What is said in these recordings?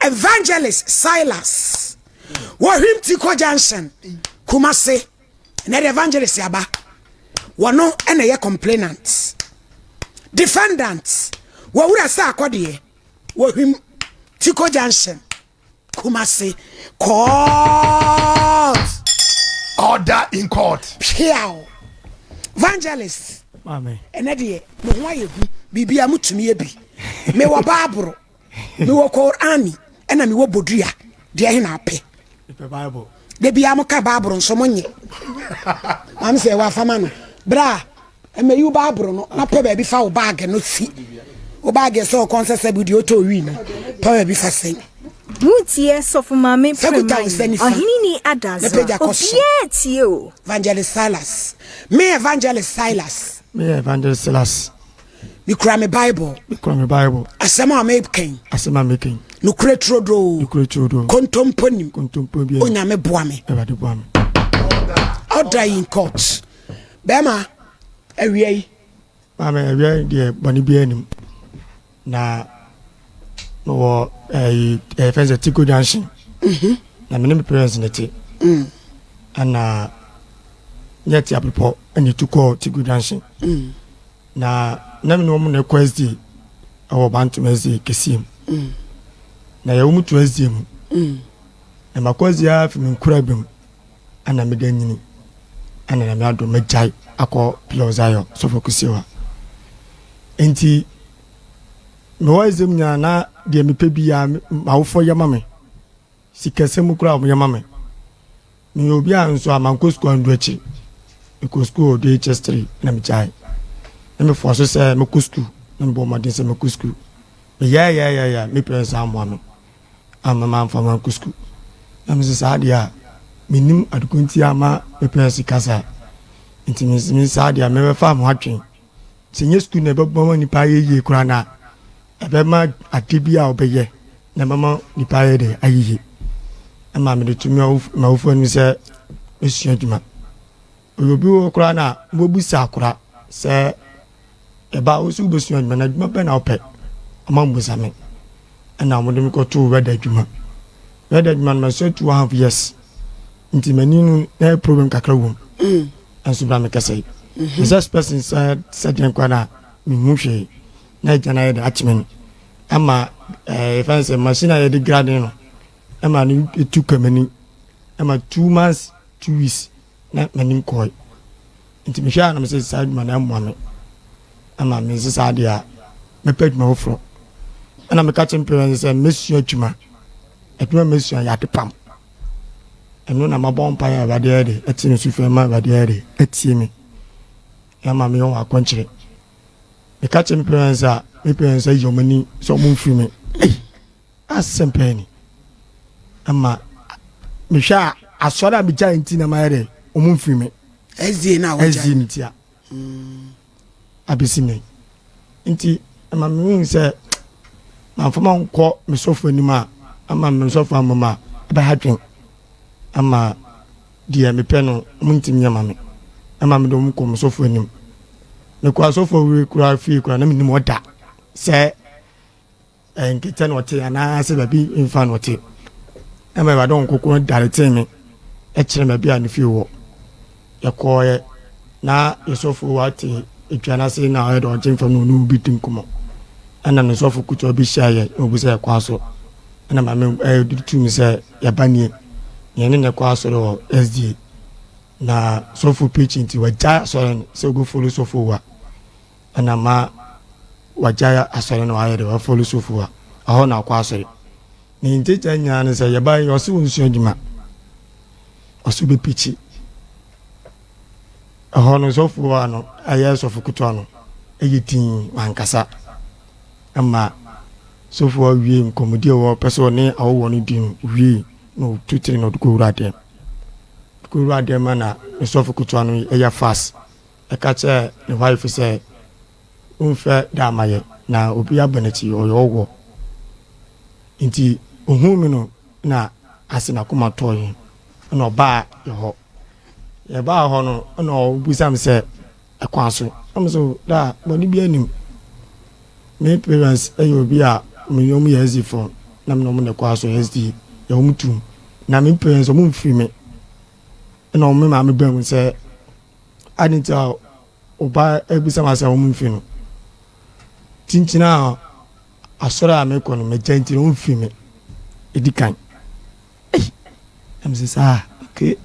Evangelist Silas wɔhwim Tiko Junction, Kumase. Na the evangelist aba, wɔno ɛna ɛyɛ complainant. Defendant, wɔwura sɛ akɔdeɛ wɔhwim Tiko Junction, Kumase. Court. Order in court. Piaw. Evangelist, Maame. ɛnɛ deɛ mo ho ayɛ hu, biribia motumi yɛ bi. Mewɔ Baaboro, mewɔ Korani, ɛna mewɔ bodua. Deɛ he na apɛ? Mepɛ Bible. Da bia moka Baaboro nso monyɛ maame sɛ ɛwɔ afama no berɛ a ɛmɛyi wo Baaboro no na pɛ baabi fa wo bag no si wo bag sɛ ɔkɔn sɛ bi deɛ ɔtɔ wi no, pɛ baabi fa sɛn. Wotie Sɔfo Maame. Sɛ kuta wo nsa Prɛman nifa. Ɔheneni Na Adazoa. pagya kɔ so. Obiaa tie o. Evangelist Silas, me Evangelist Silas. Meyɛ Evangelist Silas. Mekura me Bible. Mekura me Bible. Asɛm a mekɛn. Asɛm a mekɛn. Nokorɛ turodoo. Nokorɛ turodoo. Kontompo nim. Kontompo bi. Onyame boa me. Awurade boa me. Order in court. Bɛrima, awia yi. Maame, awia yi deɛ, bɔne biara nim na mewɔ ɛyi ɛyɛ fɛn sɛ Tiko Junction na me ne me parents ne te ɛna nyɛ te Abepɔ ɛna etu kɔɔ Tiko Junction na me ne wɔn na ɛkɔ SDA ɛwɔ Bantom SDA kɛseɛ mu na yɛwɔ mu to SDA mu na makɔ SDA afi me nkura bi mu ɛna mede anyini ɛna na me adom magyae akɔ Pillar Zion sɔfo kusiwa. Nti mewɔ SDA mu nyinaa na deɛ mepɛ biara m'awofoɔ yɛ ma me. Sikasɛm mu koraa, wɔn yɛ ma me. Meyɛ obi a nso a mankɔ sukuu andu akyi. Mekɔ sukuu wɔ JHS 3 na megyae na mefoa so sɛ mekɔ sukuu na mebɔ mmɔden sɛ mekɔ sukuu. Meyɛɛyɛɛyɛ, me parents ammoa me ama mamfa mankɔ sukuu na mese saa deɛ a menim adeko nti ama me parents kasa. Nti me saa deɛ a mebɛfa mo adwen sɛ nyɛ sukuu na ɛbɛbɔ ma nipa ayɛ yie koraa na ɛbɛma ade bi a ɔbɛyɛ na ɛbɛma nipa ayɛ de ayɛ yie. Ɛma mede tumi m'awofo anim sɛ mesua adwuma. Ɔyɛ obi wɔ koraa na wɔbusa akora sɛ ɛba wo sɛ wobɛsua adwuma na adwuma bɛn na wopɛ. Ɔma mbusa me ɛna wɔde me kɔtoo welder adwuma. Welder adwuma no, masua 2.5 years nti m'ani no na yɛ problem kakra wɔ mu. Ɛnso bra mekasa yi, mesɛ person sɛ sɛdeɛ nkwa no a mehu hwee na agya no ayɛ de akyeme no ama ɛɛ yɛfɛn sɛ machine a yɛde grade no ɛma no etu kamani ɛma 2 months 2 weeks na m'anim kɔɛ. Nti mehwɛ a na mesɛ saa adwuma no ɛmmoa me ama me nse saa deɛ a mɛpɛ adwuma foforɔ. Ɛna meka kyerɛ parents sɛ mɛsua adwuma. Adwuma mɛsua yɛ ade pam. Ɛno na mabɔ mpaeɛ a Awurade ayɛ de ɛte me so fɛ ma Awurade ayɛ de ɛtie me ɛma meyɛ wɔn akɔnkyerɛ. Meka kyerɛ me parents a me parents ayi wɔn ani sɛ wɔn mfiri me. Ei, asɛm pɛɛ ni ama mehwɛ a asɔre a megyae nti na mayɛ dɛ wɔn mfiri me. SDA na SDA wɔgyae. Ne tia abɛsi me nti ɛma mehu sɛ mamfama nkɔ me sɔfo anim a ama me sɔfo amam a ɛbɛha dwen ama deɛ mepɛ no ɔmo ntumi nyɛ ma me. Ɛma mede ɔmo kɔ me sɔfo anim. Mekɔ asɔfo awie koraa fie koraa na menim ɔda sɛ nketɛ na ɔte anaasɛ baabi mfa na ɔte. Ɛma Awurade nkoko daretee me ɛkyerɛ baabi a ne fie wɔ. Yɛkɔɔɛ na yɛsɔfo wate edwa n'ase na ɔyɛ dɛ ɔgye mfam na ɔne obi di nkɔmmɔ. Ɛna ne sɔfo kuta bi hyia yɛ na obi sɛ yɛkɔ aso. Ɛna maame ɛyɛ de tum sɛ yɛba nie yɛne ne kɔ asɔre wɔ SDA na sɔfo preaching nti wagya asɔre no sɛ obi follow sɔfo wa. Ɛna ma wagya asɔre no, wayɛ de wa follow sɔfo wa. Ɛhɔ na akɔ asɔre. Ne nkyɛnkyɛn nyinaa ne sɛ yɛba yi, ɔsɛ wɔn sua adwuma, ɔsɛ obi preach. Ɛhɔ no sɔfo wa no ɛyɛ sɔfo ketewa no ɛyɛ tii wankasa. Ɛma sɔfo wa wie nkɔmɔdi a wɔpɛ sɛ ɔne awɔwɔ no di no wie na ɔtu tiri na ɔde kɔ wura dɛm kɔ wura dɛm ma na ne sɔfo ketewa no ɛyɛ fast ɛka kyerɛ ne wife sɛ ɔmfɛ da amayɛ na obi aba n'akyi ɔyɛ ɔwɔ. Nti ohun mi no na ase n'akoma tɔɔ yɛn. Ɛna ɔbaa yɛ hɔ. Yɛbaa hɔ no ɛna ɔbusa mi sɛ ɛkwan so ɛna so da bɔnne bi anim. Me parents ɛyɛ obi a me yɔn yɛ ɛzifo. Na me ne wɔn na ɛkɔ asɔre SDA. Yɛ wɔn tum. Na me parents wɔn mfiri me. Ɛna wɔn me maame baa mu sɛ adi nti a ɔba abisa ma sɛ wɔn mfiri no. Kyinkyin a asɔre a mekɔ no magya nti no wɔn mfiri me. Edi kan. Ei! Na mese saa, okay.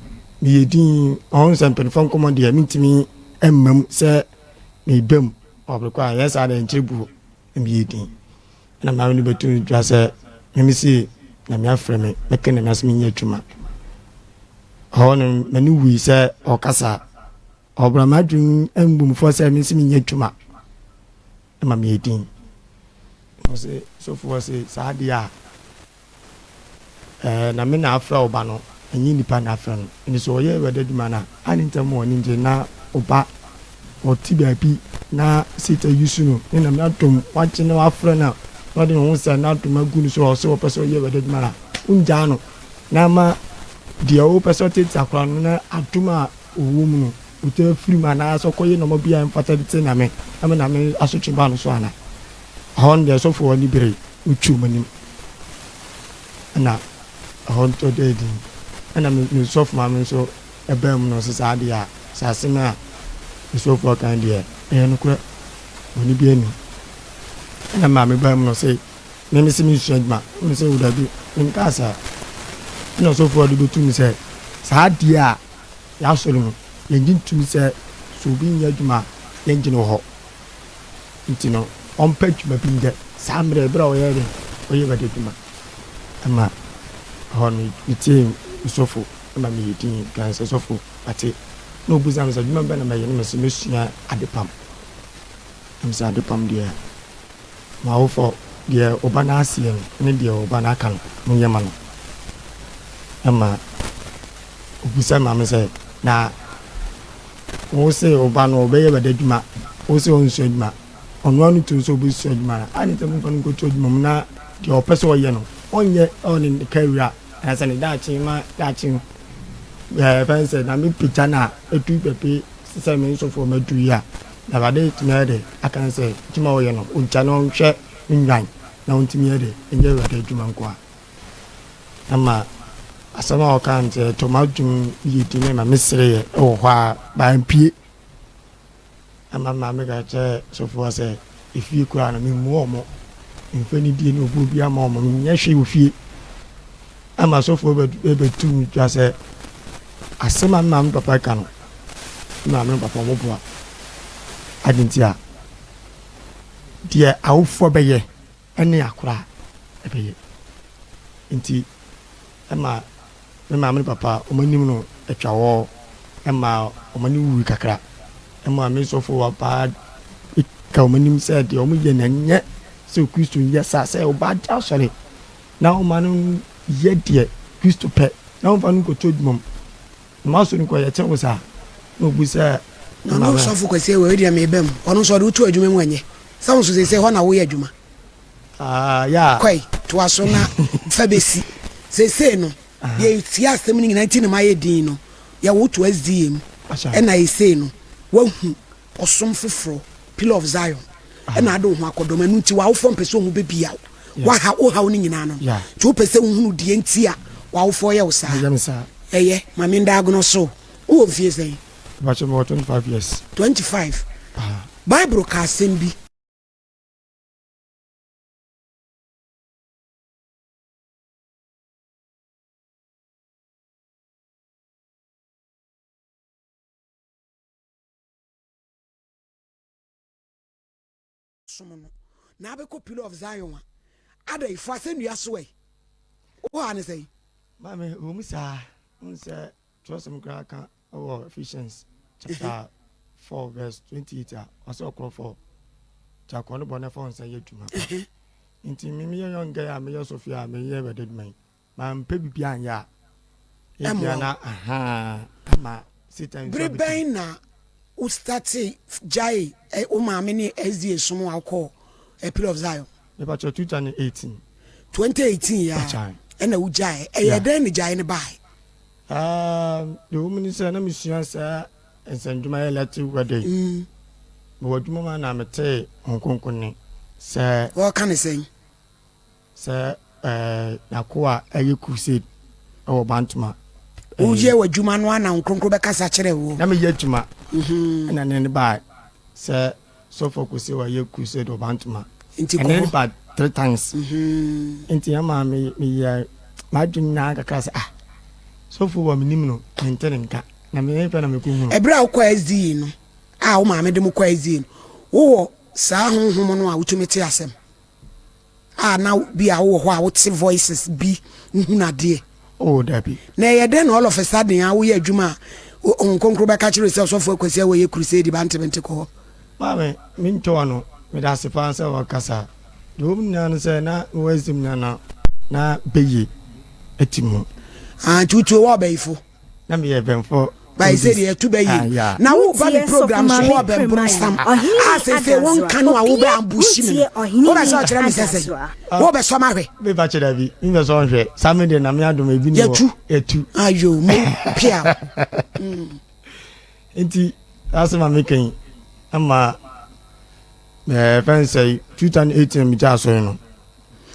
Meyɛ din, ɔho sɛ mpanimfoɔ nkɔmmɔ deɛ mentumi mma mu sɛ meba mu. Ɔbere kɔ a yɛ saa deɛ nkyerɛ buo. Na meyɛ din. Ɛna maame no bɛto no dwa sɛ meme se Nyame afrɛ me, mɛka Nyame asɛm nyɛ adwuma. Ɛhɔ no m'ani wui sɛ ɔkasa. Ɔbra m'adwene mbumfoɔ sɛ me se menyɛ adwuma. Ɛma meyɛ din. Ɔse sɔfoɔ se saa deɛ a Ɛɛ, na me na afrɛ wo ba no, ɛnyɛ nipa na afrɛ no. Enti sɛ ɔyɛ Awurade adwuma no a, anne ntɛm ma w'ani ngye na wo ba ɔte baabi na Satan use no ne Nyame adom wagye no afrɛ no a na ɔde ne ho sɛ n'adom agu no so a ɔsɛ ɔpɛ sɛ ɔyɛ Awurade adwuma no a, wongyaa no na ama deɛ wopɛ sɛ ɔtete akora no na adom a ɔwɔ mu no ɔtaa firi mu anaasɛ ɔkɔyɛ nnoɔma bi a ɛmfata de te Nyame ama Nyame asotwe ba no so anaa? Ɛhɔ no deɛ sɔfoɔ ani bere wotwiw m'anim ɛna ɛhɔ nso da adi ɛna me sɔfo maame nso ɛbaa mu na ɔsɛ saa deɛ a sɛ asɛm a me sɔfoɔ kan deɛ ɛyɛ nokorɛ bɔne bi anim ɛna maame baa mu na ɔsɛ me me se mensua adwuma me sɛ wo dabi menkaa saa ɛna ɔsɔfoɔ de bɛtu me sɛ saa deɛ a yɛasɔre mu yɛngye ntum sɛ sɛ obi nyɛ adwuma a yɛngye no wɔ hɔ Nti no, ɔmpɛ adwuma bi nyɛ saa mmerɛ berɛ a ɔyɛ dɛn, ɔyɛ Awurade adwuma. Ɛma ɛhɔ no metiee me sɔfo ma meyɛ din kaa sɛ, Sɔfo, mate. Na ɔbisa me sɛ, adwuma bɛn na mɛyɛ? Na mese, mɛsua adepam. Na mese, adepam deɛ, m'awofo, deɛ ɔba no aseɛ no ne deɛ ɔba no aka no, monyɛ ma no. Ɛma ɔbisa maame sɛ, na Wo se wo ba no ɔbɛyɛ bɛda adwuma, wo se ɔnsua adwuma, ɔno ara no tumi sɛ ɔbɛsua adwuma no, adɛn nti na momfa no nkɔto adwuma mu na deɛ ɔpɛ sɛ ɔyɛ no ɔnyɛ ɛwɔ ne career anaasɛ ne daakye ma daakye ɛɛ fɛn sɛ na mepagya no a ɛdu baabi sɛ me nsɔfoɔ madu yi a na Awurade tumi ayɛ dɛ aka no sɛ adwuma a ɔyɛ no ɔgya no ɔnhwɛ nnwan na ɔntumi yɛ dɛ ɛnyɛ Awurade adwuma nko a. Ɛma asɛm a ɔkaa no sɛ ɛtɔ m'adwene yie di na ɛma mesereeɛ wɔ hɔ a mampue. Ɛma maame ka kyerɛɛ sɔfoɔ sɛ efie koraa no memmu wɔn, memfa nidie ne obuo biara mma wɔn, menyɛ hwee wɔ fie. Ɛma sɔfoɔ bɛtu me dwa sɛ asɛm a me maame papa ka no, me maame ne papa wɔn boa. Ade nti a deɛ awofoɔ bɛyɛ ne akora a ɛbɛyɛ nti ɛma me maame ne papa wɔn anim no atwa hɔ ɛma wɔn ani wui kakra ɛma me sɔfo papa ka wɔn anim sɛ deɛ wɔn yɛ na nyɛ sɛ Kristo nyɛ saa sɛ ɔba agya asɔre na ɔma no yɛ deɛ Kristo pɛ na wɔmfa no nkɔto adwuma mu na masɔ no kɔ yɛkyɛ wo saa na ɔbu sɛ na ɔno sɔfo kwasi ɛwɔ ɛdeɛ meba mu ɔno nso ɔde woto adwuma mu ɛnyɛ Sɛ wo nso seesei hɔ na woyɛ adwuma. Ah, yeah. Kɔe, toa so na fa bɛsi. Seesei no, deɛ ɛtia asɛm no nyinaa nti na mayɛ din no, yɛwo to SDA mu. Ɛna seesei no, woahu ɔsom foforɔ, Pillar of Zion, ɛna ade wo ho akɔdɔm. Ɛno nti w'awofoɔ mpɛ sɛ wɔn bɛbia wo. Waha, wo haw no nyinaa no. Nti wopɛ sɛ wohunu deɛ nti a w'awofoɔ yɛ wo saa. Ɛyɛ, ma mendiagnose wo. Wowɔ mfie sɛn? Mepakyɛ mewɔ 25 years. 25. Bible ka asɛm bi. Som no na abɛkɔ Pillar of Zion a adɛn fo asɛnnua so ɛ wo ha ne sɛn? Maame, ɛwɔ mu saa, wohu sɛ Twerɛsɛm koraa ka wɔ Ephesians chapter 4 verse 28 a ɔsɛ ɔkorɔfoɔ gya kɔ ne bɔne fa wo nsa yɛ adwuma pa. Nti me meyɛ young guy a meyɛ sɔfo a meyɛ awurade adwuma yi mampɛ biribi anyɛ a ebia na ahaa ama Satan nso Bere bɛn na wo startee gyae wo maame ne SDA som a wokɔɔ Pillar of Zion? Mepakyɛ 2018. 2018 ya ɛna wogyae. Ɛyɛ dɛn ne gyae no bae? Deɛ ɛwɔ mu ne sɛ na mesua saa nsɛndwuma yɛ electric welding. Mm. Mewɔ adwuma mu a na metee Honhom Kronkron nne sɛ. Wɔka ne sɛn? Sɛ. ɛɛ n'akoa ɛyɛ crusade ɛwɔ Bantama. Woyɛ w'adwuma no ana Honhom Kronkron bɛkasa kyerɛ wo? Na meyɛ adwuma ɛna ne ne baa sɛ sɔfo Kwesi wɔyɛ crusade wɔ Bantama. Nti kɔ Ɛne ne hɔ. ba three times. Nti ɛma me meyɛ m'adwene nyinaa kakra sɛ ah sɔfo wɔ menim no mente ne nka na meyɛ pɛ na mekɔhu no. Ɛberɛ a wokɔ SDA no a wo maame de mo kɔ SDA no wowɔ saa honhom no a wotumi te asɛm? A na bi a wowɔ hɔ a wote voices bi wohunu adeɛ. Oh dabi. Na ɛyɛ dɛn na all of a sudden a woyɛ adwuma a Honhom Kronkron bɛka kyerɛ wo sɛ ɔsɔfo Akwasi a wɔyɛ crusade ba ntɛm nte kɔ hɔ? Maame, mentwa w'ano, meda ase paa sɛ wɔkasa. Deɛ ɛwɔ mu nyinaa ne sɛ na mewɔ SM nyinaa na na bɛyie ati mu. Ah, nti wotuo wɔ ɔbɛyifo? Na meyɛ bɛnfo. Bayi sɛ deɛ ɛtu bɛyie. Ah, yeah. Na wo ba me Wotie program so Sɔfo wɔ Maame bɛnboro sam. Ɔhene A sese wo nka no a wo bɛ ambushi me no. Wotie Wo bɛ sɛ ɔkyerɛ me sɛ sɛ. Ɔhene Wo bɛ sɔ ma hwɛ. Me ba kyerɛ dabi, me bɛ sɔ nhwɛ. Saa me deɛ na me adom ebi ni hɔ. Yɛtu. Yɛtu. Ayo mo pia. Nti saa asɛm a meka yi ama ɛɛ fɛn sɛ 2018 megya asɔre no.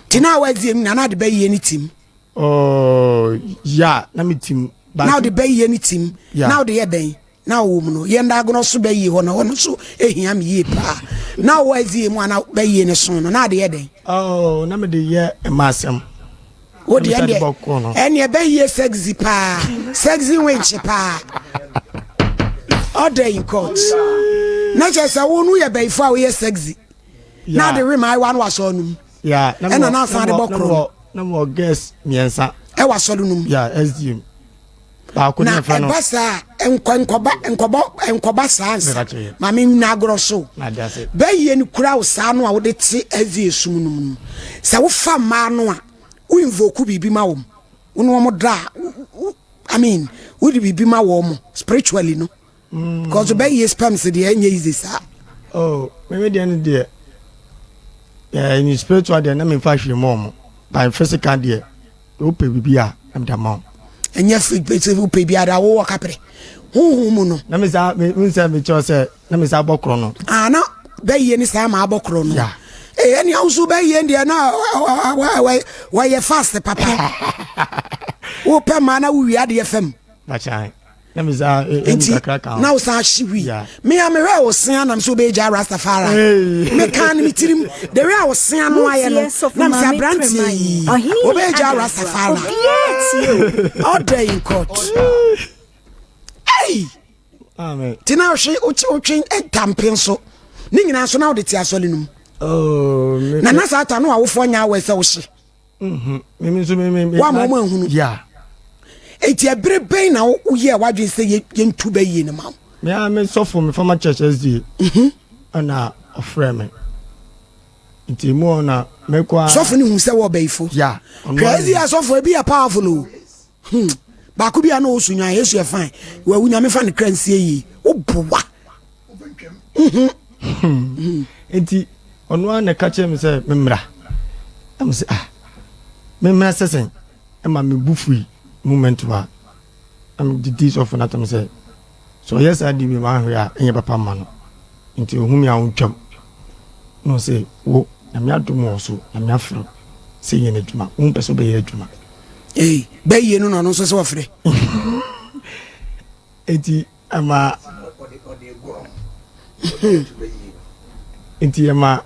Ti na wa zie mu na na de bɛyie ne tim. Oh, ya na me tim. Na ɔde bɛyie ne tim. Yeah. Na ɔde yɛ dɛn? Na ɔwɔ mu no yɛn da agorɔ so bɛyie hɔ na hɔ no so ehia me yie paa. Na ɔwɔ azie mu a na bɛyie ne so no na ade yɛ dɛn? Oh, na me de yɛ mma asɛm. Wo deɛ Na me ɛneɛ de bɔ korɔ no. ɛneɛ bɛyie sexy paa sexy wench paa. Order in court. Na kyerɛ sɛ wo no yɛ bɛyifo a woyɛ sexy. Na ade we maayewa no wasɔ no mu. Ya, na Ɛna na asan de bɔ korɔ no. Na mo girls mmiɛnsa. Ɛwɔ asɔre no mu. Ya, SDM. Baako ne Na ɛfɛ no. ɛba saa nkɔ nkɔba nkɔbɔ nkɔba saa nsa. Meka kyerɛ yɛ. Maame nyina agorɔ so. Na de ase. Bɛyie no kura wo saa no a wode te ɛdze esum no mu no. Sɛ wofa mmaa no a wo invoke biribi ma wɔn. Wo ne wɔn da a I mean wode biribi ma wɔn spiritually no. Because bɛyie sperms deɛ ɛnyɛ easy saa. Oh, me me deɛ no deɛ eh, in spiritual deɛ na memfa hwee mɔ ɔmo by physical deɛ wopɛ biribi a na mede ama wo. Ɛnyɛ sɛ wopɛ biara wowɔ kaprɛ honhom mu no. Na me saa me sɛ mekyerɛ sɛ na me saa bɔ korɔ no. Ah, na bɛyie ne saa ma abɔ korɔ no. Yeah. Eh, ɛne ahosuo bɛyie deɛ na wɔyɛ fast papa. Wopɛ maa na wowie adeɛ fam. Bakyan. Na me saa nti na wo san hye wi. Me a mehwɛ wo sea nam sɛ wobɛgya Rastafari. Meka no me tirim the way a wo sea no ayɛ no na mesɛ aberanteɛ yi wobɛgya Rastafari. Order in court. Hey! Nti na wohwe wotwe ntampe nso ne nyinaa nso na wode te asɔre no mu. Oh, na na saa ta no awofoɔ nyɛ awɔ sɛ wohye. Woama ɔmo ahunu. Enti ɛbere bɛn na woyɛɛ w'adwene sɛ yɛntu bɛyie no ma wo? Me a me sɔfo me former church SDA ɛna ɔfrɛ me nti mu hɔ na mekɔ a. Sɔfo no hu sɛ wɔ bɛyifo. Ya. Hwɛ SDA sɔfo ebi yɛ powerful o. Hmm. Baako bi a na ɔsu nwan Yesu yɛ fine. Wawu nyame fa ne kra nsie yie. Woboa. Nti ɔno ara na ɛka kyerɛ me sɛ memmra. Na me sɛ ah memmra sɛ sɛn ɛma me bu fui moment wa. Na me didi sɔfo no atam sɛ sɛ ɔyɛ saa de bi ma ahwɛ a ɛnyɛ papa mma no. Nti ohu me a ɔntwam. Na ɔsɛ wo Nyame adom wɔ so Nyame afrɛ wo sɛ yɛ n'adwuma. Wompɛ sɛ wobɛyɛ adwuma. Ee, bɛyie no na ɔno nso sɛ ɔfrɛ. Enti ɛma nti ɛma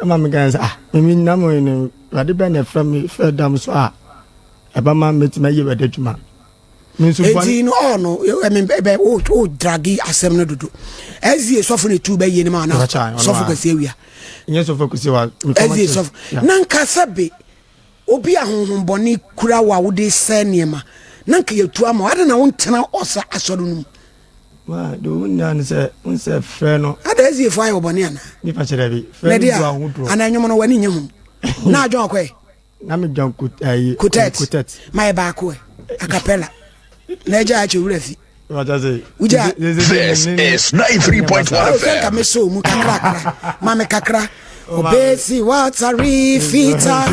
ɛma me kan sɛ ah mimi nam yi no awurade bɛn na ɛfrɛ me fɛ dam so a ɛbɛma mɛtumi ayɛ awurade adwuma. Enti no ɔɔ no ɛmi ɛbɛ o o dragi asɛm no dodo. SDA sɔfo na etu bɛyie no ma ana sɔfo kwasi awia. Nyɛ sɔfo kwasi wa. SDA sɔfo na nkasa be. Obi a honhommɔne kura wo a wode resɛe nneɛma, na anka yɛatu ama wo. Adɛn na wontena ɔsa asɔre no mu? Ma deɛ wɔn nyinaa ne sɛ n sɛ frɛ no. Ada SDA fo ayɛ wɔ bɔne anaa? Nipa kyerɛ bi. Frɛ no gu ahodoɔ. Ana nnwom no w'ani nye ho? Na adwene ɔkɔɛ? Na me dwan kot ayi. Kotet. Kotet. Ma yɛ baako ɛ. Acapella. Na agya akyɛ wura fi. This is 93.1 FM. FM. Me so mu kakra kakra. Mame kakra. Obesi watari fita.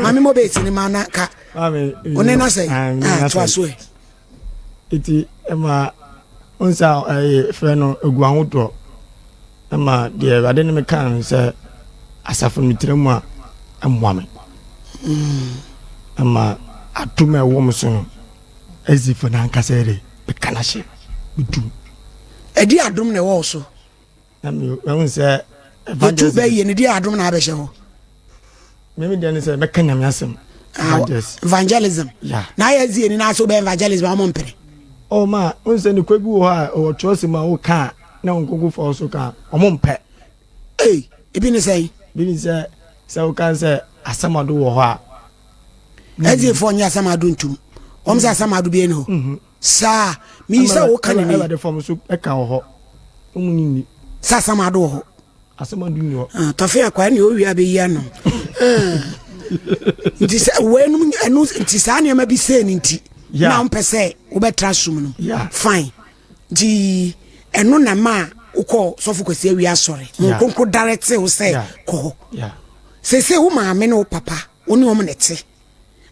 Mame mo besi ni mana ka. One na say. Ah, to aso e. Iti ema onsa eh frɛ no egu ahodoɔ. Ɛma deɛ Awurade ne me kaa no sɛ asafo no metra mu a ɛmmoa me. Ama adom a ɛwɔ mo so no, Ezifo no ankasa yɛ dɛ bɛka no ahyɛ medum. Ɛdi adom na ɛwɔ wo so. Na mehu sɛ evangelism. Yɛtu bɛyɛ ne di adom na abɛhyɛ hɔ. Mimi deɛ ne sɛ mɛka nyame asɛm. Ah, evangelism. Yeah. Na ayɛ zi ni na so bɛ evangelism ɔmo mpere. Oh ma, n sɛ ne kwa bi wɔ hɔ a ɔwɔ trɔsi mu a woka a na wo nkonko fa so ka ɔmo mpɛ. Ei, ebi ne sɛn? Bi ne sɛ sɛ woka sɛ asɛm ado wɔ hɔ a. Ɛdzefoɔ nyɛ asɛm ado ntum. Wɔn sɛ asɛm ado bi ɛni hɔ. Mhm. Saa, mi sɛ woka ne ni. Ɛwɛde fam so ɛka wɔ hɔ. Ɔmo ni ni. Sɛ asɛm ado wɔ hɔ. Asɛm ado ni hɔ. Ah, tɔfe akwa ne owia bɛyi ano. Ah. Nti sɛ wɔnum ɛno nti saa nneɛma bi sɛ ne nti. Na wɔn pɛ sɛ wobɛtra sum no. Fine. Nti ɛno na ma wokɔ sɔfo Kwasi Awia asɔre. Mo nkonkro direct wo sɛ kɔ hɔ. Sese wo maame ne wo papa wo ne wɔn na ɛte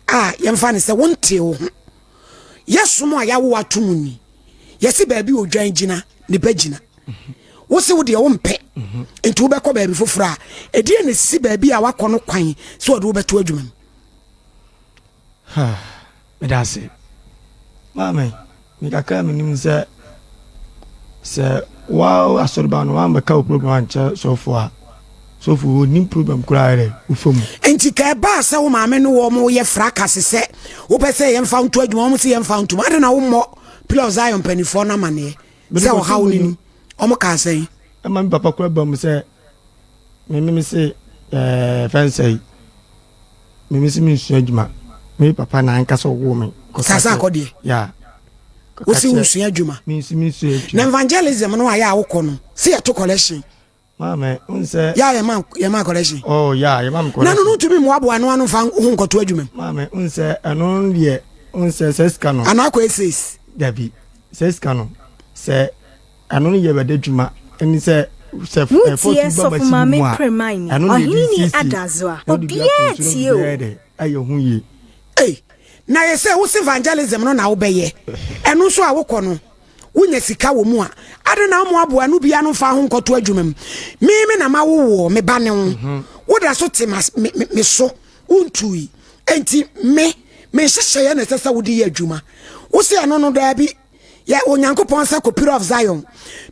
a yɛmfa ne sɛ wontee wo ho. Yɛsom a yɛawo ato mu ni. Yɛse baabi odwan gyina ne ba gyina. Wo se wo deɛ wompɛ nti wobɛkɔ baabi foforɔ a ɛdeɛ na si baabi a wakɔ no kwan sɛ ɔde wobɛto adwuma mu. Meda ase. Maame, me kakra menim sɛ sɛ wa asɔreba no wambɛka wo problem ankyɛ sɔfo a sɔfo onim problem koraa yɛ wofa mu. Nti ka ɛbaa sɛ wo maame ne wɔn yɛ fracas sɛ wopɛ sɛ yɛmfa wo nto adwuma wɔn sɛ yɛmfa wo ntom adɛn na wommɔ Pillar of Zion mpanimfoɔ no amaneɛ sɛ ɔhaw no ni wɔn kaa sɛn? Ɛma me papa koraa ba mu sɛ me me se ɛɛ fɛn sɛ Me me se mensua adwuma. Me papa na ankasa ɔwoo me. Sasa akɔ deɛ. Yeah. Wosi wonsua adwuma. Mensi mensua adwuma. Na evangelism no ayɛ a wokɔ no se yɛto collection. Maame n sɛ. Ya yɛ ma yɛ ma collection. Oh ya yɛ ma mi collection. Na no no ntumi mmoaboa no ano nfa ho nkɔto adwuma mu. Maame n sɛ ɛno deɛ n sɛ sɛ sika no. Anaa akɔ essays. Dabi sɛ sika no sɛ. Ɛno no yɛ Awurade adwuma ne sɛ sɛ Wotie ɛfɔtu ba Sɔfo machine Maame mu a Premaini, ɛno na yɛde Ɔhene ni siesie Adazoa. na wode bi ato Obiara nsuo na tie o. biribiara yɛ dɛ ayɛ ho yie. Ei, na yɛ sɛ wose evangelism no na wobɛyɛ, ɛno nso a wokɔ no wonya sika wɔ mu a, adɛn na wommoaboa ɛno biara no mfa ho nkɔto adwuma mu? Me me na mawo woɔ, me ba ne wo, mhm. woda so te me, me, me so, wontui. Enti me, me nhyehyɛeɛ na ɛsɛ sɛ wode yɛ adwuma. Wose ɛno no daabi, yɛ Onyankopɔn sɛ kɔ Pillar of Zion.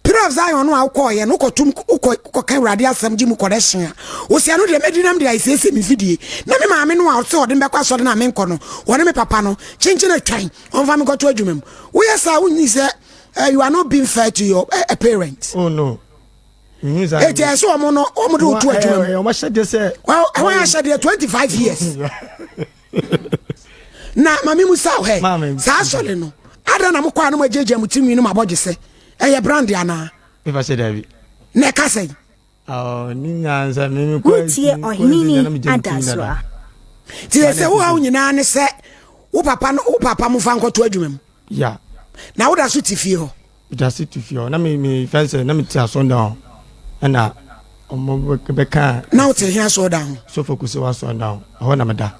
Pillar of Zion no a wokɔɔyɛ no wokɔtom wokɔka Awurade asɛm gye mu kɔdɛhye a wosi ɛno deɛ mɛdi nam de ayɛsiesie me mfidie na me maame no a ɔsɛ ɔde me bɛkɔ asɔre no a menkɔ no wɔne me papa no kyenkyen atwan ɔmfa me nkɔto adwuma mu woyɛ saa wonni sɛ uh, you are not being fair to your uh, parents. Oh no. Eti ɛsɛ wɔn no wɔn de wotu adwuma mu. Wɔn ahyɛdeɛ sɛ. Wɔn ahyɛdeɛ 25 years. na maame mu sa hɛ saa asɔre no ada na mokɔ a na moagyagya mo tirinwi no mabɔ gye sɛ ɛyɛ brand anaa mefa sɛ daabi na ɛka sɛn Wotie ɔheneni adasoa. Nti sɛ wo haw nyinaa ne sɛ wo papa no wo papa mo fa nkɔto adwuma mu ya na woda so te fie hɔ meda so te fie hɔ na me me fɛn sɛ na me te asɔndan hɔ ɛna ɔmo bɛka na wote he asɔndan ho sɔfo kusi wɔ asɔndan hɔ ɛhɔ na meda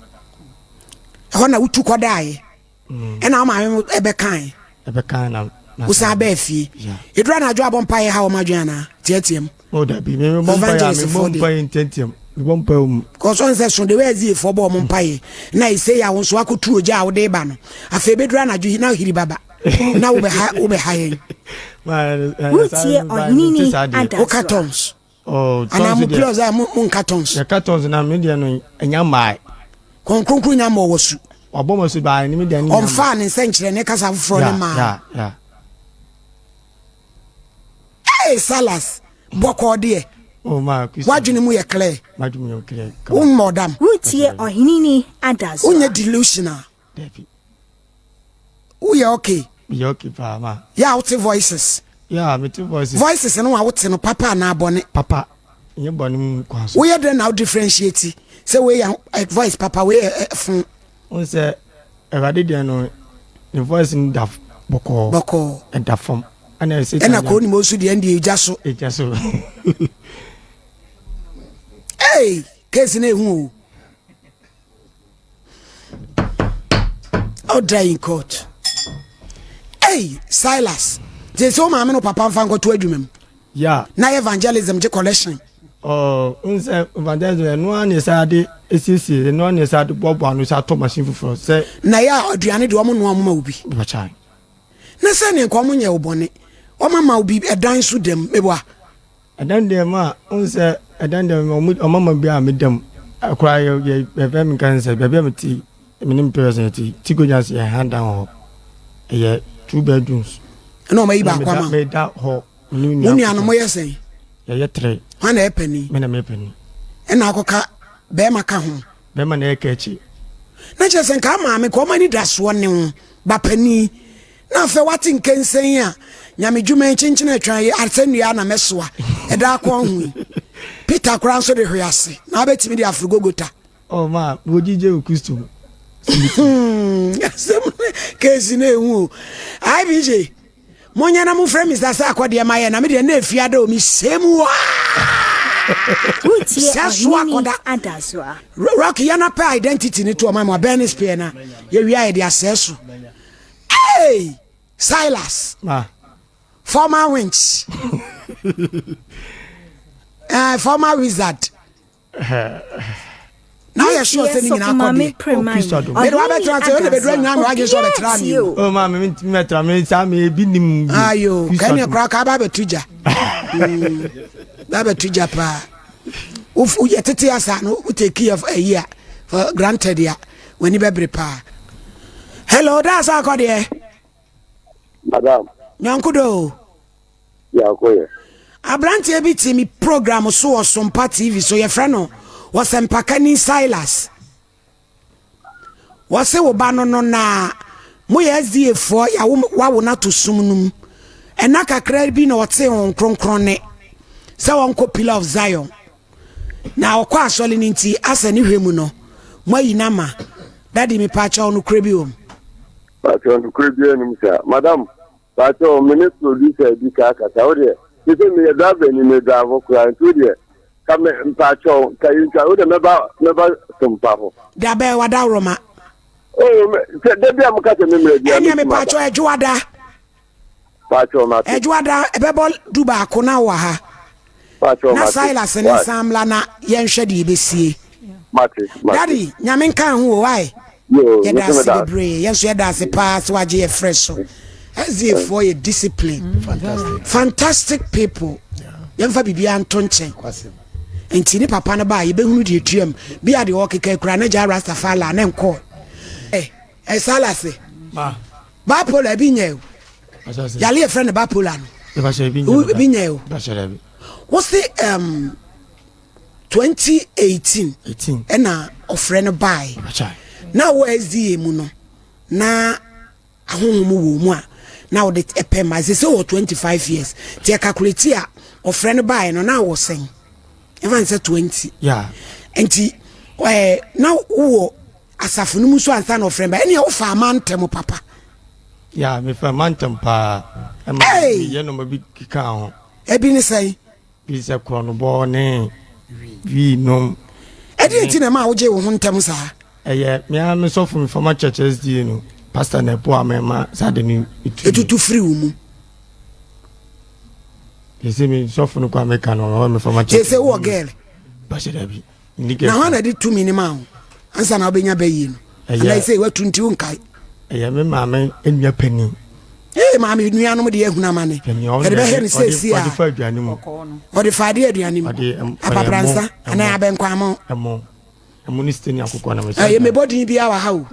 ɛhɔ na wotu kɔdaeɛ mm. ɛna wo maame ɛbɛkae ɛbɛkae na wosan bɛɛ fie ɛduru anadwo abɔ mpaeɛ ha wɔn adwene anaa teateam Oh, dabi, me me bɔ mpaeɛ a, me bɔ mpaeɛ ntiantiam, me bɔ mpaeɛ mu. Kɔsɔ nsɛ so de wɛ zi efɔ bɔ ɔmo mpaeɛ na ese ya wo nso akotu ogya a wode ba no afei ebeduru anadwo na hiri baba na wobɛha wobɛha yɛn. Wotie ɔhenini adasoa. Woka tons. Oh, anaa mo plus a mo nka tons. Yɛka tons na me deɛ no ɛnya mmaa. Kɔn kronkron nya mɔ wɔ su. Wabɔ ma su baa ne me deɛ no nya mmaa. Ɔmfaa ne nsɛnkyerɛnne kasa foforɔ ne maa. Ya ya. Hey, Salas, bɔkɔɔ deɛ. Oh, ma, W'adwene mu yɛ clear. M'adwene mu yɛ clear. Wommɔ dam. Wotie ɔhenini adasoa. Wonyɛ delusional. Dabi. Woyɛ okay. Meyɛ okay paa ma. Yɛ a wote voices. Yeah, mete voices. Voices no a wote no papa anaa bɔne? Papa. Nyɛ bɔne mu kwan so. Woyɛ dɛn na wo differentiate sɛ wei yɛ eh, voice papa wei yɛ eh, fon? Wohu sɛ Awurade deɛ no ne voice no da bɔkɔɔ. Bɔkɔɔ. Ɛda fam. Ɛna ɛsɛ ɛna kɔɔ nim nso deɛ ɛndeɛ egya so. Egya so. Hey, case na ehu o. Order in court. Hey, Silas. Sɛ sɛ wo maame no papa mfa nkɔto adwuma mu. Yeah. Na evangelism gye collection. Ɔɔ n sɛ evangelism ɛno ara na yɛsan de esiesie ɛno ara na yɛsan de boaboa ano sɛ atɔ machine foforɔ sɛ. Na yɛ a aduane deɛ wɔn noa wɔn ma wo bi. Bɛkyɛ. Na sɛ ne nka wɔn nyɛ wo bɔne wɔn ama wo bi ɛdan so dɛm meboa. Ɛdan deɛ ma n sɛ ɛdan deɛ wɔn wɔn ama bi a me dɛm akora yɛ yɛ yɛfɛ mi nka sɛ baabi a me ti me ne me parents yɛ ti ti ko gya se yɛ han dan hɔ ɛyɛ two bedrooms. Ɛna wɔn ayi baako ama. Me da hɔ. Wo nuanom moyɛ sɛn? Yɛyɛ tere. Hwan na ɛyɛ panin? Me na meyɛ panin. Ɛna akɔka bɛrima ka ho. Bɛrima na ɛyɛ ka akyi. Na kyerɛ sɛ nka maame ka ɔma anidasoɔ ne wo ba panin na afei wate nkɛnsɛn a nyame dwuma yi kyenkyene atwa yi asɛnnua na mɛsoa ɛda akɔ ho yi. Peter koraa nso de hwe ase na abɛtumi de aforo Gogota. Oh ma wogyigye wɔ Kristo mu. Asɛm keesi na ehu o. IBJ monyɛ na mofrɛ Mr. Sɛ akɔdeɛ ma yɛ na me deɛ na efia da o me sɛ mu waa. Wotie Sɛ so Ɔhene akɔda. Adasoa. Rocky yɛ na pɛ identity ne to ɔma mu abɛn ne spear na yɛwia yɛde asɛe so. Hey! Silas. Ma. Former winch. Former wizard. na ayɛ sure sɛ ne nyinaa kɔ deɛ mede wabɛtena sɛ wode bɛduru anyina me wagye sɛ ɔbɛtra me o oh, ma me mɛtra me saa me ebi nim ayo kɛne koraa ka ba bɛto gya ba bɛto gya paa woyɛ tete asa no wotake ayi a for granted a w'ani bɛbere paa. Hello, that's akɔ deɛ. Madam. Nyɔnko do. Yako yɛ. Abranteɛ bi te me program so wɔ Sompa TV so yɛfrɛ no Wɔsɛmpakani Silas. Wɔse wo ba no no na moyɛ SDA foɔ yawo wawo no ato sum no mu. Ɛna kakra bi na ɔtee wɔn kronkron ne sɛ wɔnkɔ Pillar of Zion. Na ɔkɔ asɔre no nti asɛ ne hwɛ mu no moayi no ama. Daddy mepaakyɛw nokorɛ bi wɔ mu? Pakyɛw nokorɛ biara nnim saa. Madam Pakyɛw me ne producer di ka kasa wo deɛ sese meyɛ driver ni me drive koraa nti wo deɛ ka me mpakyɛw ka yɛntwa wo deɛ mɛba mɛba sompa hɔ. Dabɛ wadaworoma. Oh me sɛ da bi a mo ka sɛ me mmerɛ bi a Ɛnneɛ mepakyɛw ɛdwoada. Pakyɛw mate. Ɛdwoada ɛbɛbɔ du baako na wɔ ha. Pakyɛw Na mate. Silas ne nsan mmla na yɛnhwɛ deɛ ɛbɛsie. Mate mate. Daddy nyame nka ho o why? Yoo Yɛda me nso ase meda ase. bebree. Yɛn nso yɛda ase paa sɛ wagye yɛ frɛ so. SDA foɔ yɛ discipline. Fantastic. Fantastic people. Yɛmfa biribiara nto nkyɛn. Kwasɛm. Nti ne papa no baa yɛbɛhunu deɛ ɛtuam. Bi a deɛ ɔkeka kura na gya Rastafari na nkɔɔ. Eh, eh, Silas. Ma. Bipolar ebi nyɛ o. Yale yɛfrɛ no bipolar no. Ebi nyɛ o. Wose um, 2018 ɛna ɔfrɛ no bae. Na wɔ SDA mu no na ahohom wɔ mu a na wɔde ɛpɛ ma sɛ sɛ wɔ 25 years. Nti ɛkakuleti a ɔfrɛ no bae no na wɔ sɛn? Ɛfa n sɛ 20. Nti ɛɛ na wowɔ Asafo no mu nso ansa na ɔfrɛ ba ɛnea wofa amantam papa. Ya mefa amantam paa. Ɛma meyɛ nneɛma bi keka ho. Ebi ne sɛn? Bi sɛ korɔnobɔ ne wii nom. Ɛdeɛ nti na ɛma wogye wo ho ntɛm saa? Ɛyɛ me ara me sɔfo me former church SDA no pastor na ɛboa me ma saa de no etu. Etutu firi wo mu. Yɛsɛ me sɔfo no kɔ a meka no ɔwɔ me former church. Kyɛ sɛ wowɔ girl. Bahyɛ dabi. Na hwan na ɛde tumi no maa wo ansa na wobɛnya bɛyie no? Anaa sɛ watu nti wonkae? Ɛyɛ me maame nua panin. Ee maame nuanom de ahunu amane. Yɛde bɛhɛ no seesie a. Ɔde fa aduane mu. Ɔde fa adeɛ aduane mu. Apapransa anaa abɛnkwamo. Ɛmo. Ɛmo ne sitani akokɔ na mesɛ. Ɛyɛ mebɔ din biara wɔ ha o.